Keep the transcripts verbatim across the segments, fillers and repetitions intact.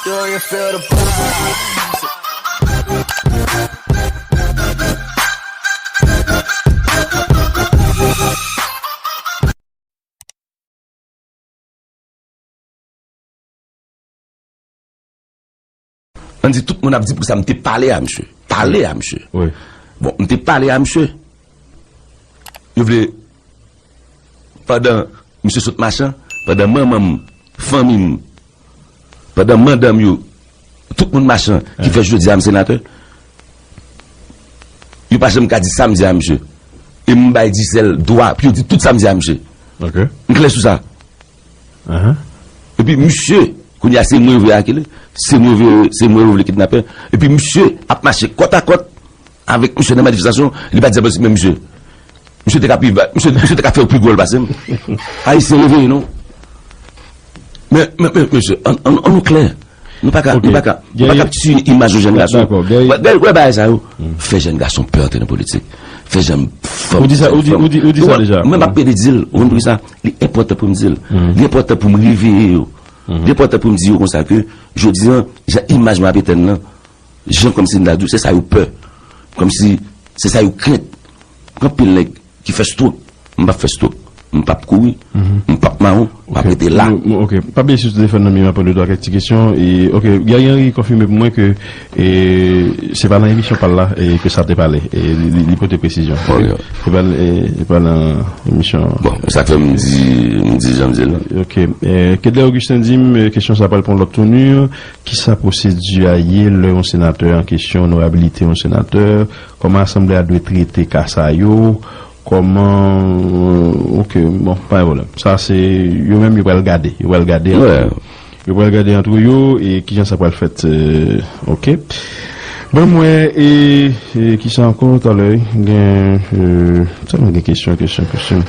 Do you feel the vibes? Ann di tout moun ap di pou sa m te pale a misye. Pale a misye. Wi. Bon, m te pale a misye. Yo vle, pandan misye sot machan, pandan manman m, fanmi m, pandan mandan m yo, tout moun machan ki fè jodi a m senatè, yo pa janm ka di sa m di a misye. E m bay Dizèl dwa pou yo di tout sa m di a misye. Ok. M klè sou sa. Epi misye, kounye a se mwen yo vle akile, se mwen yo vle, se mwen yo vle kidnapè. Epi misye ap mache kòt a kòt avèk misye nan manifestasyon, li pa di a misye, men misye. Misye te ka pi, misye, misye te ka fè yo pi gwo pase m. Ayisyen reveye non. Men, men, men, mesye, ann, ann, ann nou klè. Nou pa ka, nou pa ka, nou pa ka tiye imaj yon jèn gason. Dakò, gade, wè bagay sa yo. Fè jèn gason pè antre nan politik. Fè jèn fanm. Ou di sa, ou di, ou di, ou di sa deja. Mwen m ap pede di l, ou konn poukisa? Li enpòtan pou m di l. Li enpòtan pou m reveye yo. Li enpòtan pou m di yo konsa ke, jodi a, jan imaj m ap etenn nan, jan kòmsi m ta di w, se sa yo pè. Kòmsi se sa yo krent. Gen anpil nèg ki fè stroke. M p ap fè stroke. M p ap kouri. M p ap mawon. M ap rete la. Ok. Pa bliye si w te fè nan mi m ap poze w kèk ti kesyon. E, ok, Guerrier Henry konfime pou mwen ke, e, se pa nan emisyon pa l la, e, ke sa te pale. E, li, li, li pote presizyon. Ok. Se pa, e, se pa nan emisyon. Bon, sa k fè m di, m di jan m di l la. Ok. E, Kedley Augustin di m, e, kesyon sa pral pran lòt touni. Kisa pwosedi a ye lè yon senatè an kesyon, onorabilite yon senatè, kòman asanble a dwe trete ka sa yo, kòman, ok, bon, pa gen pwoblèm. Sa se, yo menm yo pral gade, yo pral gade antre yo. Yo pral gade antre yo, e kijan sa pral fèt, e, ok. Bon, mwen, e, e kisa ankò, talè, gen, e, tèlman gen kesyon, kesyon, kesyon.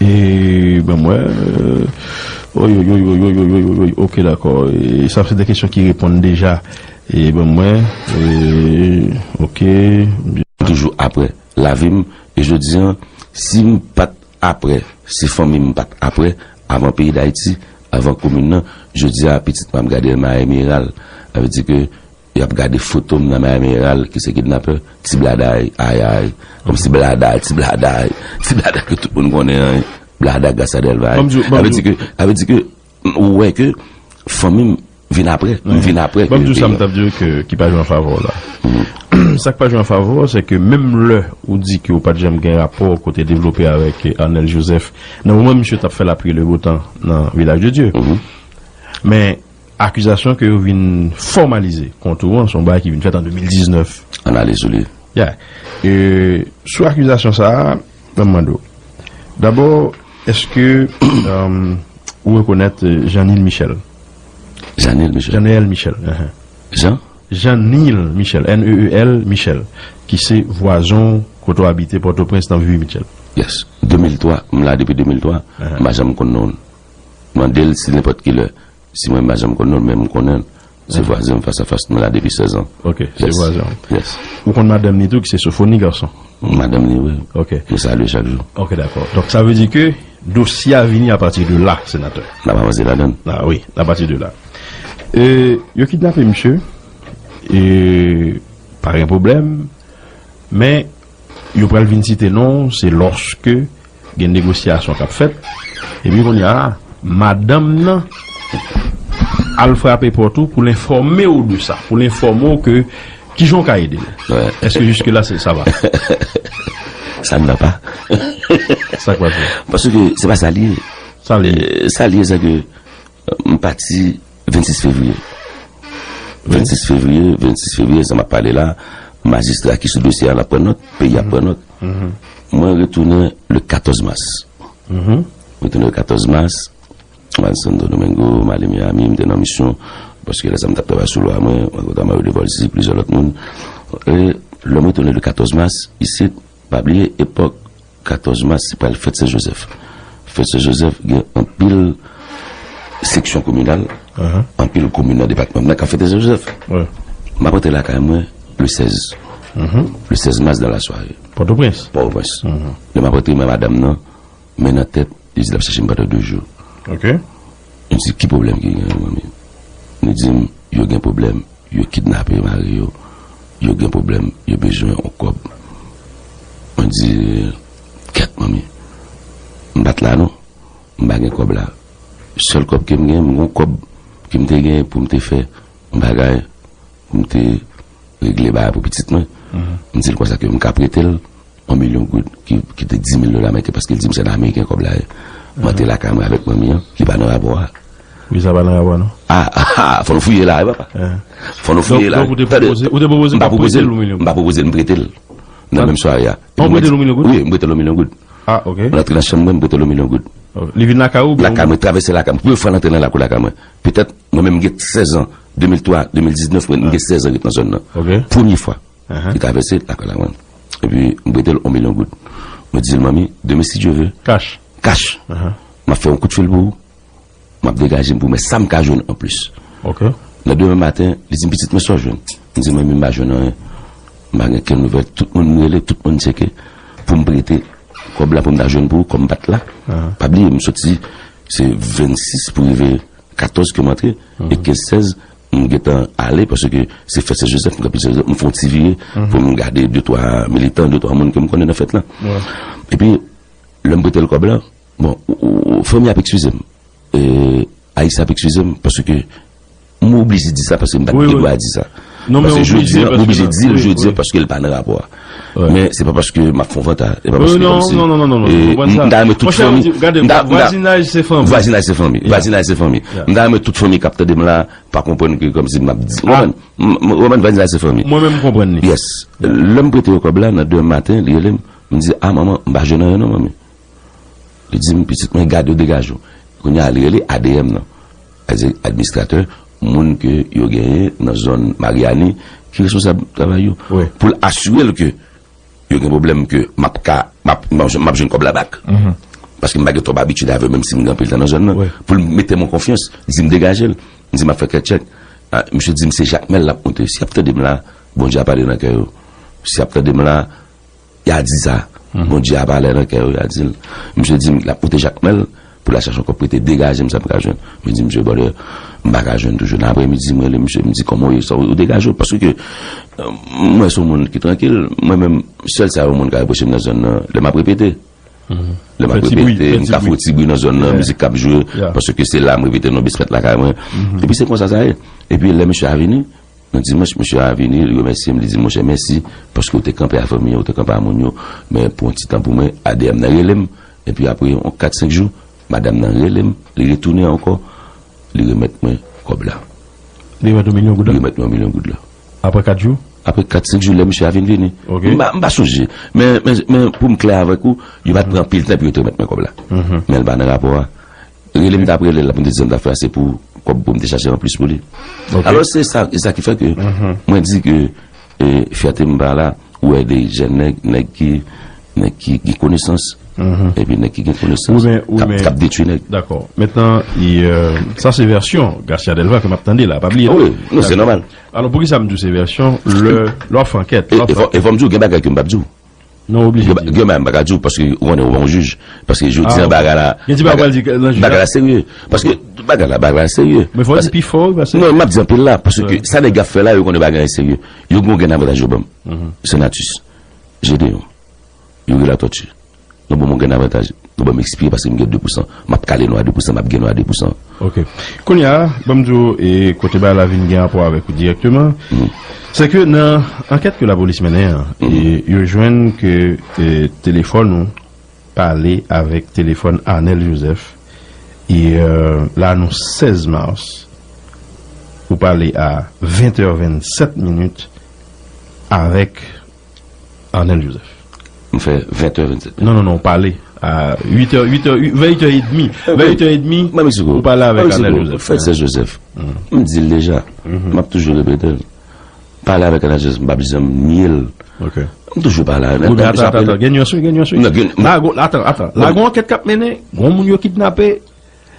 E, ban mwen, e, oy, oy, oy, ok, dakò. E sa se de kesyon ki reponn deja. E, ban mwen, e, ok. Toujou aprè lavi m, e jodi a, si m pa t aprè, si fanmi m pa t aprè, avan peyi Dayiti, avan komin nan, jodi a, pitit mwen ap gade Maya Emerald. Sa vle di ke y ap gade foto m nan Maya Emerald ki se kidnapè, ti bladay, ay, ay, kòmsi bladay, ti bladay, ti bladay ke tout moun konnen an, bladay Gras a Dèlva. Sa vle di ke, sa vle di ke, ou wè ke fanmi m vin aprè, m vin aprè. Ban m di w sa m t ap di w ke, ki pa jwe an favè w la. Sa k pa jwe an favè w, se ke menm lè ou di ke ou pa t janm gen rapò ke w te devlope avèk Arnel Joseph, nan moman misye t ap fè lapli e le beau temps nan Village de Dieu. Men, akizasyon ke yo vin fòmalize kont ou an, se yon bagay ki vin fèt an de mil diznèf. Ann ale sou li. Ya. E, sou akizasyon sa a, ban m mande w. Dabò, èske, um, ou rekonèt, e, Jean Neil Michel? Jean Neil Michel. Jean Neil Michel, enhen. Jean? Jean Neil Michel, N E E L Michel, ki se vwazen w kote w abite Pòtoprens nan Vivi Mitchell. Yes. De mil twa, m la depi de mil twa, m pa janm konn non l. Mande l si nenpòt ki lè. Si mwen m pa janm konn non l, men m konnen l. Se vwazen m fas a fas, mwen la depi sèz an. Ok, se vwazen w. Yes. Ou konn madanm li tou, ki se Sofoni Garçon? Madanm li, wi. Ok. Nou salye chak jou. Ok, dakò. Donk, sa vle di ke dosye a vini apati de la, senatè. N ap avanse ladan l. Ah wi, apati de la. E, yo kidnape misye. E, pa gen pwoblèm. Men, yo pral vin site non w, se lòske gen negosyasyon k ap fèt. Epi kounye a, madanm nan al frape pòt ou pou l enfòme w de sa, pou l enfòme w ke kijan w ka ede l. Èske jiske la, se, sa va? Ça ne va pas. Sa k pase? Paske se pa sa l ye. Sa l ye? E, sa l ye, se ke M pati vennsis fevriye. Vennsis fevriye, vennsis fevriye, sa m ap pale la, majistra ki sou dosye a, l ap pran nòt, peyi ap pran nòt. Mwen retounen le katòz mas. Retounen le katòz mas, m al Santo Domingo, m ale Miami, m te nan misyon, paske lè sa m t ap travay sou lwa mwen, mwen rankontre Mario Devolcy, plizyè lòt moun. E lè m retounen le katòz mas, isit, pa bliye, epòk katòz mas, se pral fèt Sen Jozèf. Fèt Sen Jozèf gen anpil seksyon kominal, anpil komin nan depatman m nan k ap fete Sen Jozèf. M ap rantre lakay mwen le sèz. Le sèz mas dans la soirée. Pòtoprens. Pòtoprens. Lè m ap rantre, men madanm nan, men nan tèt, li di l ap chèche m pandan de jou. Ok. M di, "Ki pwoblèm ki genyen, manmi?" Li di m, yo gen pwoblèm, yo kidnape mari yo, yo gen pwoblèm, yo bezwen yon kòb. Mwen di, kèt, manmi, m pa t la non, m pa gen kòb la. Sèl kòb ke m gen, m gen yon kòb ke m te gen pou m te fè yon bagay, pou m te regle bagay pou pitit mwen. M di l konsa ke m ka prete l yon milyon goud, ki, ki te dis mil dola ameriken, paske l di m se nan Ameriken kòb la ye. M antre lakay mwen avèk manmi an, li pa nan rapò a. Wi, sa pa nan rapò, non. Ah, ah, ah, fò nou fouye la, wi, papa. Fò nou fouye la. Donk, ou te pwopoze, ou te pwopoze pa prete l yon milyon goud? M pa pwopoze l, m prete l. Nan menm sware a. Ou prete l yon milyon goud? Wi, m prete l yon milyon goud. Ah, ok. Mwen antre nan chanm mwen, m prete l yon milyon goud. Li vin lakay ou? Lakay mwen, travèse lakay mwen. Premye fwa l antre nan lakou lakay mwen. Petèt, mwen menm, m gen sèz an. De mil twa, de mil diznèf, mwen, m gen sèz an ret nan zòn nan. Ok. Premye fwa. Li travèse lakay la mwen. Epi, m prete l yon milyon goud. Mwen di l, manmi, demen, si Dye ve. Kach. Kach. M ap fè yon kout fil pou ou. M ap degaje m pou mwen sa m ka jwenn anplis. Ok. Nan demen maten, li di m, pitit mwen, sa w jwenn? M di, mwen menm, m pa jwenn anyen. M pa gen kenn nouvèl. Tout moun m rele, tout moun tcheke pou m prete kòb la pou m ta jwenn pou ou, kòm m pa t la. Pa bliye, m soti, se vennsis pou rive katòz ke m antre, e kenz, sèz, m gentan ale, paske se fèt Sen Jozèf, m kanpe Sen Jozèf, m fè yon ti vire pou m gade de, twa militan, de, twa moun ke m konnen nan fèt la. Epi, lè m prete l kòb la, bon, ou, ou, ou, fanmi ap eskize m. E, Ayisyen ap eskize m, paske m oblije di sa, paske m pa t gen dwa di sa. Non, men paske jodi a, m oblije di l jodi a, paske l pa nan rapò a. Men se pa paske m ap fè yon vantay, e pa paske kòmsi, non, non, non, non, non, e, m ta renmen tout fanmi, gade, m ta, m ta, vwazinaj se fanmi. Vwazinaj se fanmi. Vwazinaj se fanmi. M ta renmen tout fanmi k ap tande m la pa konprann ke kòmsi m ap di, ou konprann? M, m, ou konprann, vwazinaj se fanmi. Mwen menm m konprann li. Yes. Lè m prete yo kòb la, nan demen maten, li rele m, m di, a, manman, m pa jwenn anyen non, manmi. Li di m, pitit mwen, gade w, degaje w. Kounye a, li rele A D M nan. Sa vle di administratè, moun ke yo genyen nan zòn Maryani, ki responsab travay yo. Pou l asire l ke yo gen pwoblèm ke m ap ka, m ap, m ap, m ap jwenn kòb la bak. Paske m pa gen twòp abitid avè l, menm si m gen anpil tan nan zòn nan. Pou l mete m an konfyans, di m degaje l. M di m ap fè kèk tchèk. A, misye di m se Jakmèl l ap monte. Si y ap tande m la, Bondye a pale nan kè yo. Si y ap tande m la, y a di sa. Bondye a pale nan kè yo, y a di l. Misye di m l ap monte Jakmèl pou l al chache yon kòb prete, degaje m sa m ka jwenn. Mwen di misye, brother, m pa ka jwenn toujou. Nan aprèmidi, m rele misye, m di, kòman w ye, sa w, ou degaje w? Paske, euh, mwen se yon moun ki trankil. Mwen menm, sèl sa yon moun ka repwoche m nan zòn nan, lè m ap repete. Lè m ap repete, m ka fè yon ti bri nan zòn nan, mizik k ap jwe, paske se la m repete nan basement lakay mwen. Epi se konsa sa ye. Epi lè misye a vini, nan dimanch, misye a vini, li remèsye m, li di m, monchè, mèsi, paske w te kanpe a fanmi an, w te kanpe a moun yo, men pou yon ti tan pou mwen, A D M nan rele m, epi apre yon kat, senk jou, madanm nan rele m, li retounen ankò, li remèt mwen kòb la. Li remèt ou milyon goud la? Li remèt mwen milyon goud la. Apre kat jou? Apre kat, senk jou, lè misye a vin vini. Ok. M pa, m pa sonje. Men, men, men pou m klè avèk ou, yo pa t pran anpil tan pou yo te remèt mwen kòb la. Men l pa nan rapò a. Rele m t ap rele l la pou m te di sa m t ap fè a, se pou kòb pou m te chache anplis pou li. Ok. Alò, se sa, se sa ki fè ke mwen di ke, e, fyète m pa la, ou wè de jèn nèg, nèg ki, nèg ki gen konesans, epi nèg ki gen konesans, k ap, k ap detwi nèg. Dakò. Mentnan, e, sa se vèsyon Garcia Delva ke m ap tande la, pa bliye. Wi, non, se nòmal. Alò, poukisa m di w se vèsyon, lè, lè w ap fè ankèt, e, lè w ap fè, e fò, e fò m di w, gen bagay ke m p ap di w. Non, oblije di. Gen bagay m pa ka di w, paske ou konnen ou pa yon jij. Paske jodi a bagay la, gen ti bagay w pral di nan jij la, bagay la serye. Paske bagay la, bagay la serye. Men fò w di pi fò, wi, paske non, m ap di anpil la, paske sa nèg yo ap fè la, yo konnen bagay la serye. Yo gen yon grenn avantaj yo ban m. Senatus, Gedeon, Youri Latortue. Nou ban m yon grenn avantaj. Nou ban m espri paske m gen de pousan. M ap kale nou a de pousan, m ap gen nou a de pousan. Ok. Kounye a, ban m di w, e, kote bagay la vin gen rapò avèk ou dirèkteman, se ke nan ankèt ke lapolis mennen an, e, yo jwenn ke, e, telefòn ou pale avèk telefòn Arnel Joseph, e, e, la nou sèz mas, ou pale a ven è vennsèt minit avèk Arnel Joseph. M fè ven è vennsèt. Non, non, non, ou pale a uit è, uit è, vè uit è edmi. Vè uit è edmi, ou pale avèk Arnel Joseph. Fè Sè Joseph. M di l deja. M ap toujou repete l. Pale avèk Arnel Joseph, m p ap janm nye l. Ok. M toujou pale avèk l. Wi, men atan, atan, atan, gen nyans wi, gen nyans wi. Non, gen, la, gon, atan, atan. La, gon ankèt k ap mennen, gon moun yo kidnape,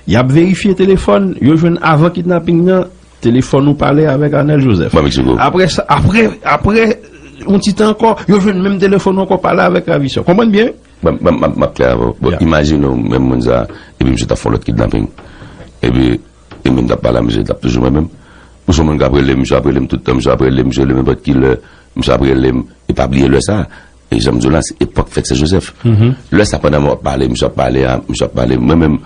y ap verifye telefòn, yo jwenn avan kidnaping nan, telefòn ou pale avèk Arnel Joseph. Mwen, Meksiko. Apre sa, apre, apre yon ti tan ankò, yo jwenn menm telefòn ou ankò pale avèk ravisè. Konprann byen? Mwen, mwen, mwen, m ap klè avè w. Bon, imajine w, menm moun sa, epi misye t ap fè yon lòt kidnaping. Epi, e menm t ap pale a misye, t ap toujou mwen menm. Ou se yon moun k ap rele m, misye ap rele m tout tan, misye ap rele m, misye rele m nenpòt ki lè, misye ap rele m. E pa bliye lè sa, e jan m di w la, se epòk fèt Sen Jozèf. Lè sa, pandan m ap pale, misye ap pale a, misye ap pale, mwen menm,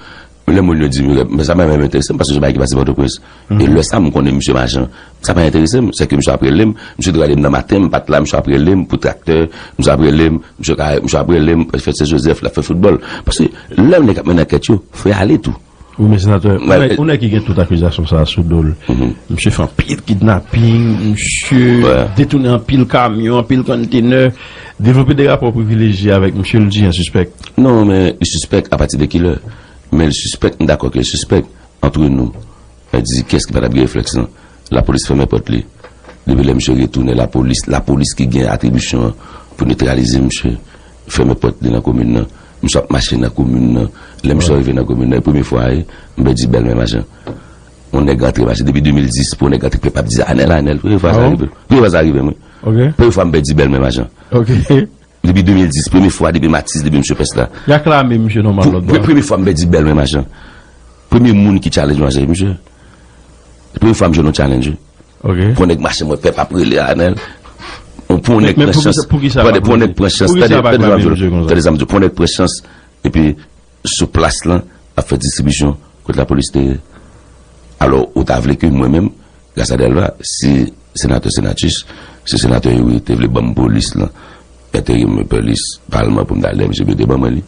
lè moun yo di m, men sa pa menm enterese m, paske se yon bagay ki pase Pòtoprens. E lè sa, m konnen misye machan. Sa pa enterese m, se ke misye ap rele m, misye te rele m nan maten, m pa t la, misye ap rele m pou traktè, misye ap rele m, misye ka, misye ap rele m, fèt Sen Jozèf, l ap fè foutbòl. Paske lè nèg ap mennen ankèt yo, fò y ale tou. Wi, men senatè, yon nèg, yon nèg ki gen tout akizasyon sa a sou do l. Misye fè anpil kidnaping, misye detounen anpil kamyon, anpil konntenè, devlope de rapò privilejye avèk misye, l di an sispèk. Non, men li sispèk apati de ki lè? Men li sispèk, m dakò ke li sispèk, antre nou. Sa di, kiyès ki pa t ap gen reflèks lan? Lapolis fèmen pòt li. Depi lè misye retounen, lapolis, lapolis ki gen atribisyon an pou netralize misye, fèmen pòt li nan komin nan. Misye ap mache nan komin nan. Lè misye rive nan komin nan, e premye fwa, e, m pèdi bèl men machan. Yon nèg rantre mache depi de mil dis pou yon nèg rantre pèp ap di, "Anèl, Anèl." Premye fwa sa rive. Premye fwa sa rive, mwen. Premye fwa m pèdi bèl men machan. Depi de mil dis, premye fwa, depi Matis, depi misye pès la. Y aklame misye nòmal lòt bò. Premye fwa m pèdi bèl men machan. Premye moun ki challenge mwen, se misye. Premye fwa m jwenn yon challenge, wi. Pou yon nèg mache, mwen pèp ap rele Anèl. Pou yon nèg pran chans. Pou yon nèg pran chans. Tande, tande sa m di w. Pou yon nèg pran chans, epi sou plas lan, ap fè distribisyon kot lapolis te ye. Alò, ou ta vle ke mwen menm, gras a Dèlva, si senatè Senatus, si senatè Youri te vle ban m polis lan, enterim polis palman pou m ta lè misye te ban mwen li.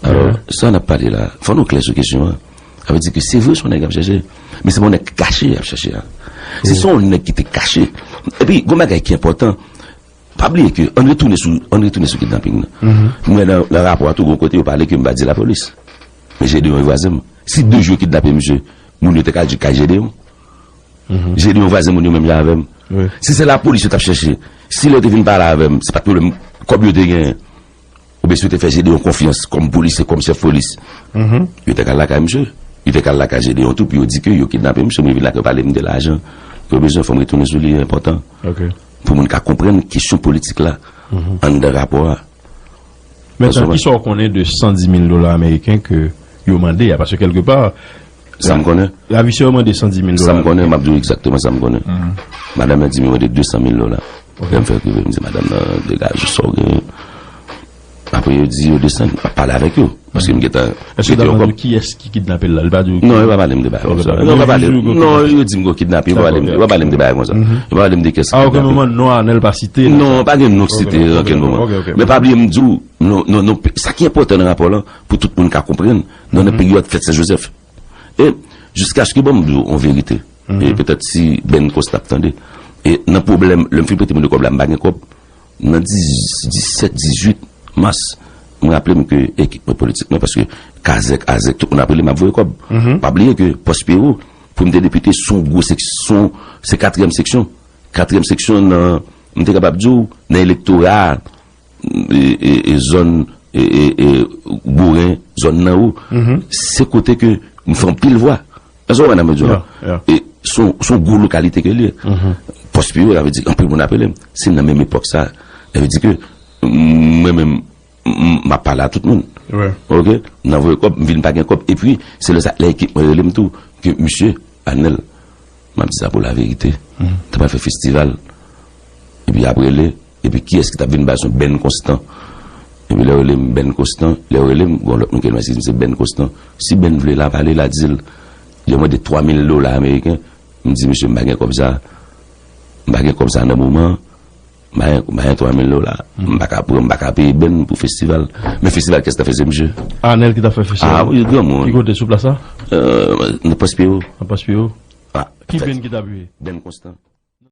Alò, sa n ap pale la, fò nou klè sou kesyon an. Sa vle di ke se vre se yon nèg y ap chèche, men se pa yon nèg ki kache y ap chèche a. Si se yon nèg ki te kache. Epi, gon bagay ki enpòtan, pa bliye ke, ann retounen sou, ann retounen sou kidnaping nan. M wè nan, nan rapò a tou, gon kote yo pale ke m pa di lapolis. Men Jedeon e vwazen m. Si de jou yo kidnape misye, moun yo te ka di kay Jedeon. Jedeon vwazen moun yo menm jan avè m. Si se lapolis yo t ap chèche, si lè yo te vin pale avè m, se pa t pwoblèm kòb yo te genyen. Oubyen si yo te fè Jedeon konfyans kòm polisye, kòm chèf polis, yo te ka al lakay misye. Yo te ka al lakay Jedeon tou pou yo di ke yo kidnape misye, men yo vin lakay yo pale m de lajan. Yo bezwen fò m retounen sou li, enpòtan. Pou moun ka konprann kesyon politik la anndan rapò a. Mentnan, kisa w konnen de san di mil dola ameriken ke yo mande a? Paske kèlkepa, sa m konnen. Ravisè yo mande san di mil dola. Sa m konnen, m ap di w egzakteman sa m konnen. Madanm nan di m yo mande de san mil dola. Lè m fèk rive, m di madanm nan, degaje sa w genyen. Apre, yo di yo desann, m ap pale avèk yo. Paske m gentan mete yo kòb. Èske yo di w kiyès ki kidnape l la? Li pa di w ki? Non, yo pa pale m de bagay konsa. Non, yo pa pale m. Non, yo di m yo kidnape, yo pa pale m, yo pa pale m de bagay konsa. Yo pa pale m de kiyès ki kidnape. A okenn moman non Anèl pa site. Non, pa gen non ki site okenn moman. Men pa bliye m di w, non, non, non, sa ki enpòtan nan rapò lan, pou tout moun ka konprann, nou nan peryòd fèt Sen Jozèf. E jiskaske, bon, m di w yon verite. E petèt si Ben Constant ap tande. E nan pwoblèm, lè m fin prete moun yo kòb la, m pa gen kòb. Nan dis, disèt, dizuit mas, m raple m ke ekip mwen politik mwen, paske Kazèk, Azèk, tout moun ap rele m, ap voye kòb. Pa bliye ke Pòs Pyewo, pou m te depite, se yon gwo sèk-, se yon, se katriyèm seksyon. Katriyèm seksyon nan, m te kapab di w, nan elektora a, e, e, e zòn, e, e, e, Boren, zòn nan ou, se kote ke m fè anpil vwa. Èske w konprann sa m di w la? E se yon, se yon gwo lokalite ke l ye. Pòs Pyewo, sa vle di anpil moun ap rele m. Se nan menm epòk sa. Sa vle di ke mwen menm, m, m ap pale a tout moun. Oke? Nan voye kòb, m vin pa gen kòb. Epi, se lè sa, lè ekip mwen rele m tou, ke misye, Anèl, m ap di sa pou laverite. Te pral fè festival. Epi apre li, epi kiyès ki t ap vin ba l? Se yon Ben Constant. Epi lè yo rele m Ben Constant, lè yo rele m, gon lòt moun ki rele m, se Ben Constant. Si Ben vle la, pale la, di l, yo mande twa mil dola ameriken. M di, mesye, m pa gen kòb sa. M pa gen kòb sa nan moman an. M pa gen, m pa gen twa mil dola. M pa ka pran, m pa ka peye Ben pou festival. Men festival kiyès t ap fè? Se misye. Anèl ki t ap fè festival. A wi, granmoun. Ki kote sou plas la? Euh, nan Pòs Pyewo. Nan Pòs Pyewo. Ki Ben ki t ap jwe? Ben Constant.